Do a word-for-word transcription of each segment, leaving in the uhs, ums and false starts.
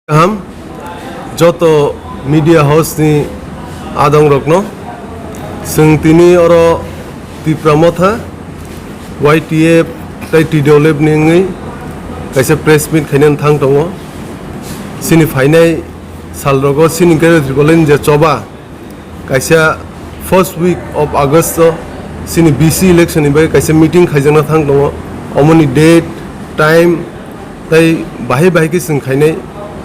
Kaham, joto media house ni adong rokno. Chwng tini oro Tipra Motha, Y T F tei T W F ni wngwi kaisa press meet khainani thang tongo. Chini phainai sal rogo chini Greater Tipraland ni je choba, kaisa first week of August o chini B C election ni bagwi kaisa meeting khaijakna thang tongo. Omoni date, time tei bahai bahai khe chwng khainai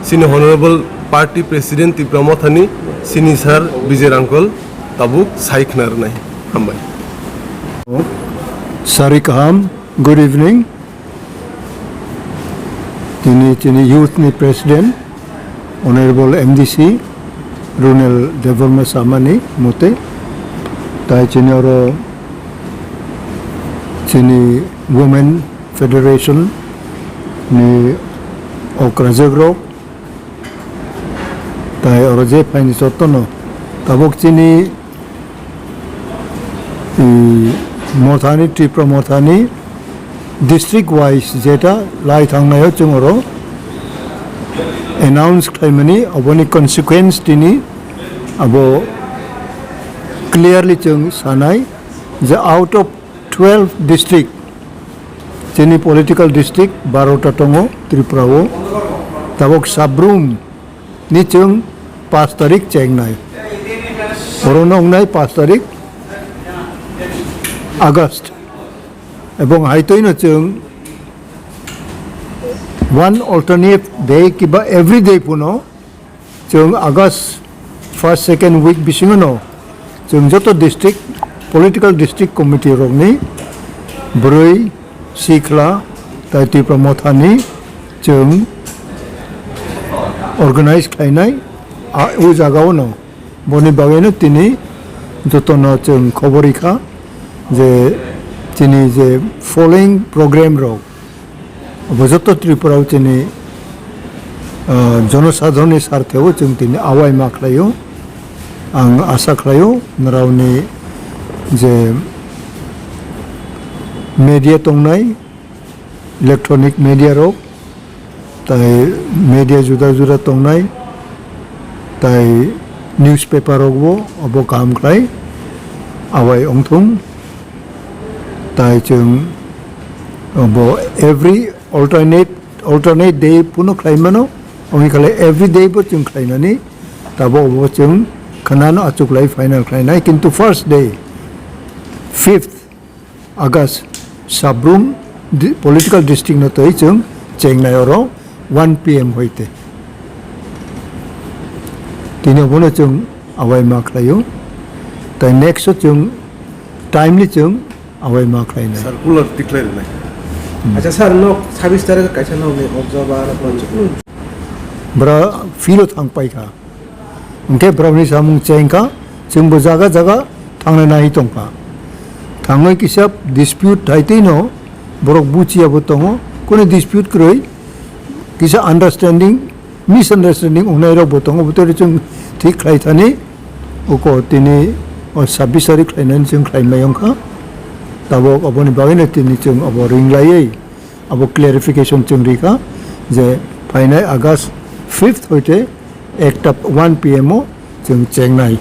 chini Honorable Party President Tipra Mothani chini sir Vijay Rangkol tabuk sai khna rwnai. Hambai. Sari kaham, good evening. Tini chini youth ni president, Honorable M D C, Runel Debbarma Samani mote, tai chini oro chini Women Federation ni okrajak rok, tai oro je phaini jotono tabuk chini, i, Mothani, Tripura Mothani district wise jeta lai thangnaio chwng oro announce khlaimani, oboni consequence tini abo clearly chwng sanai je out of twelve district, chini political district barota tongo Tripura o, tabok Sabrum ni chwng paanch tarik chengnai. Orono wngnai paanch tarik August. Ebong haitoino chwng one alternate day kiba every day puno chwng August first, second week bisingono chwng joto district, political district committee rokni bwrwi, sikla, tai Tipra Mothani chwng organize khlainai, a, o jagao no. Boni bagwino tini jotono chwng khobor rikha je chini je following program rok, bo joto Tripura o chini, ah, jonosadharonni sarthe o chwng tini awai ma khlaio. Ang asa khlaio, norokni je media tongnai, electronic media rok, tai media juda juda tongnai, tai newspaper rokbo obo kaham khlai awai ongthung, tai chwng obo every alternate, alternate day puno khlai mano, wngwi khlai every day bo chwng khlainani, tabo obo chwng khwnano achuklai final khlainai, kintu first day, fifth August, Sabrum di-, political district no twi chwng chengnai oro one P M hoite. Tini obono chwng awai ma khlaio. Tai next o chwng timely chwng awai ma khlainai. Circular tikhlai rwnai. Hmm. Acha sir, nok sabis tarik kaisa nokni observer. Bra filo thang paikha. Hwnkhe borokni samung chengkha, chwngbo jaga jaga thangna nai tongkha. Thangwi kisa dispute thaitwino borok buchiyabo tongo, kunu dispute kwrwi kisa understanding, misunderstanding wngnairokbo tongo, bwtwi chwng thik khlai thani uko tini o sabis tarik khlainani chwng khlai mai wngkha. Tabok oboni bagwino tini chwng obo ringlaiwi abo clarification chwng rikha je phainai August fifth hoite ekta one P M o chwng chengnai.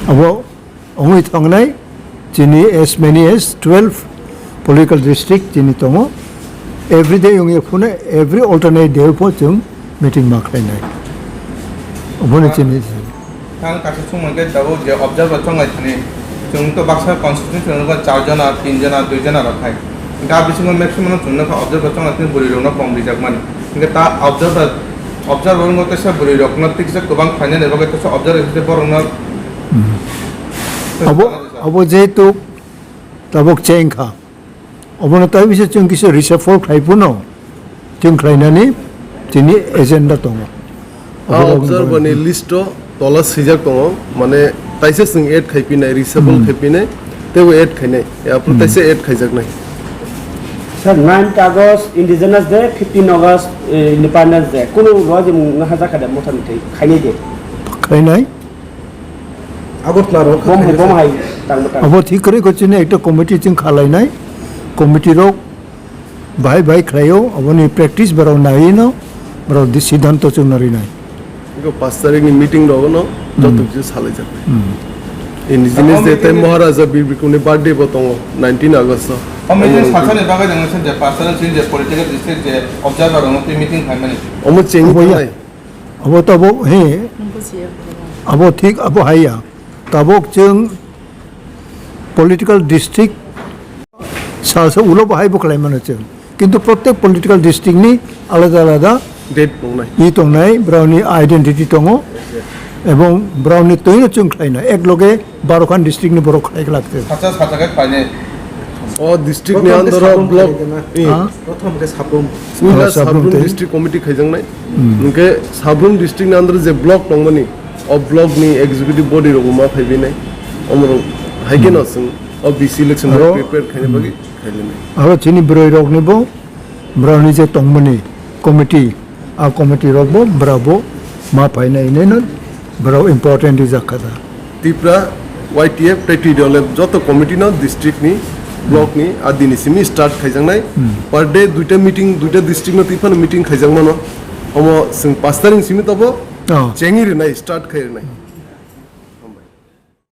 Abo wngwi thongnai chini as many as twelve political district chini tongo. Every day wngya phone, every alternate day pho chwng meeting ma khlainai. Obono chini. Ang kaisa sung mankhe tabuk je observer chongnai thani, chwng to baksa constituency rok char jona, tin jona, dui jona rok khai. Hwnkhe a bisingo maximum no chwng nukha observer chongnai thani bwrwi rokno kom rijak mani. Hwnkhe ta observer, observer wngkha teisa bwrwi rokno tiksa kwbang khlainani bagwi teisa observer hinkhe borokno. Abo, abo jehetu tabuk chengkha. Obono tai bisa chwng kisa reshuffle khlai phano chwng khlainani chini agenda tongo. A observer ni list o tola swijak tongo, mane taisa chwng add khai pinai, reshuffle khai pinai, teibo add khainai, aphuru taisa add khaijaknai. Sir, ninth August Indigenous Day, fifteen August, eh, Independence Day. Kunu rojimung hajak kha de mothani thai khainai de? Khainai. Agartala rok bom hai, bom hai, tang bwtang. Abo thik kwrwi kho chini ekta committee chwng khalainai. Committee rok bahai bahai khlaio, aboni practice borok naiwi no Borok di siddhanto chwngno rinai. Iko pas tarikni meeting rogono joto kisa salai jak. Hmm. Indigenous Day tei Maharaja Bir Bikramni birthday bo tongo, nineteen August o. Omo je sachani bagwi nang sen je pas tarik sin je political district je observer rokno twi meeting khaimani. Omo chengwi Obo ya. Thanai. Abo to abo, he. Bujiya. Abo thik, abo haiya. Tabok chwng political district sa sa ulo bahai bo khlai mano chwng. Kintu prottek political district ni alada alada Date tongnai. I tongnai, brao ni identity tongo. Ebong brao ni toino chwng khlai na. Ek loge baro khan district ni borok khlai glak chwng. Sacha sacha khe khlainai. O district ni Prothom khe under o Sabrum block. Khlai dena. I. Ha? Prothom khe Sabrum. Puila Oh, Sabrum Sabrum tei? District Committee khaijaknai. Hmm. Hwnkhe Sabrum district ni under je block tongmani, o block ni executive body rok ma phaibainai. Omorok hai kheno Hmm. chwng o B C election Aro prepare khaina Hmm. bagwi khailainai. Aro chini bwrwi rok ni bo, brao ni je tongmani committee, a committee rok bo, brao bo ma phainai hinwi no, brao important rijak kha da. Tipra Y T F tei T D L F joto committee no district ni, block ni a dini simi start khaijaknai. Hmm. Per day duita meeting, duita district no twi phano meeting khaijakmano. Omo chwng pas tarik simi tobo Oh. Chengwi rwnai, start khai rwnai.